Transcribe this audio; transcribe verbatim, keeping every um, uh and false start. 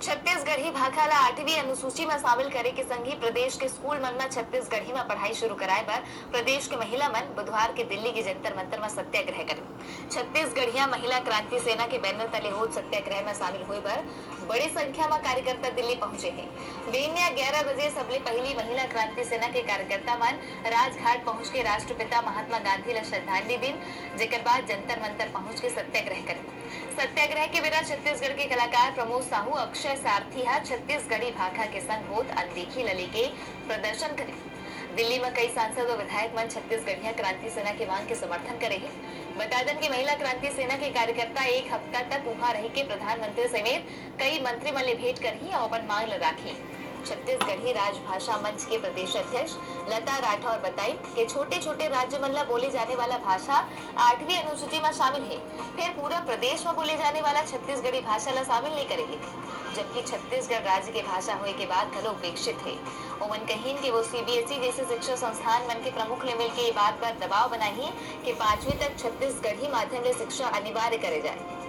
छत्तीसगढ़ी भाखा ला आठवीं अनुसूची म शामिल करे के संग ही प्रदेश के स्कूल मन म छत्तीसगढ़ी म पढ़ाई शुरू कराए बर प्रदेश के महिला मन बुधवार के दिल्ली के जंतर मंतर म सत्याग्रह करिन। छत्तीसगढ़िया महिला क्रांति सेना के बैनर तले होत सत्याग्रह म शामिल होए बर बड़े संख्या म कार्यकर्ता दिल्ली पहुंचे हे। बेन्या ग्यारह बजे सबले पहिली महिला क्रांति सेना के कार्यकर्ता मन राजघाट पहुंच के राष्ट्रपिता महात्मा गांधी ला श्रद्धांजलि दिन, जेकर बाद जंतर मंतर पहुंच के सत्याग्रह करिन। सत्याग्रह के बेरा छत्तीसगढ़ के कलाकार प्रमोद साहू, अक्षय सारथी ह छत्तीसगढ़ी भाखा के संग होत अनदेखी ल लेके प्रदर्शन करे। दिल्ली म कई सांसद अउ विधायक मन छत्तीसगढ़िया क्रांति सेना के मांग के समर्थन करे हे। बता दन कि महिला क्रांति सेना के कार्यकर्ता एक हफ्ता तक उहां रहिके प्रधानमंत्री समेत कई मंत्री मन ले भेंट करही अउ अपन मांग ल राखही। छत्तीसगढ़ी राजभाषा मंच के प्रदेश अध्यक्ष लता राठौर बताई कि छोटे-छोटे राज्य मन ला बोले जाने वाला भाषा आठवीं अनुसूची म शामिल हे, फेर पूरा प्रदेश म बोले जाने वाला छत्तीसगढ़ी भाषा ला शामिल नइ करे गे, जबकि छत्तीसगढ़ राज्य के भाषा होए के बात घलो उपेक्षित हे। ओमन कहिन कि वो सीबीएसई जैसे शिक्षा संस्थान मन के प्रमुख ले मिलके ये बात पर दबाव बनाही कि पांचवीं तक छत्तीसगढ़ी माध्यम ले शिक्षा अनिवार्य करे जाए।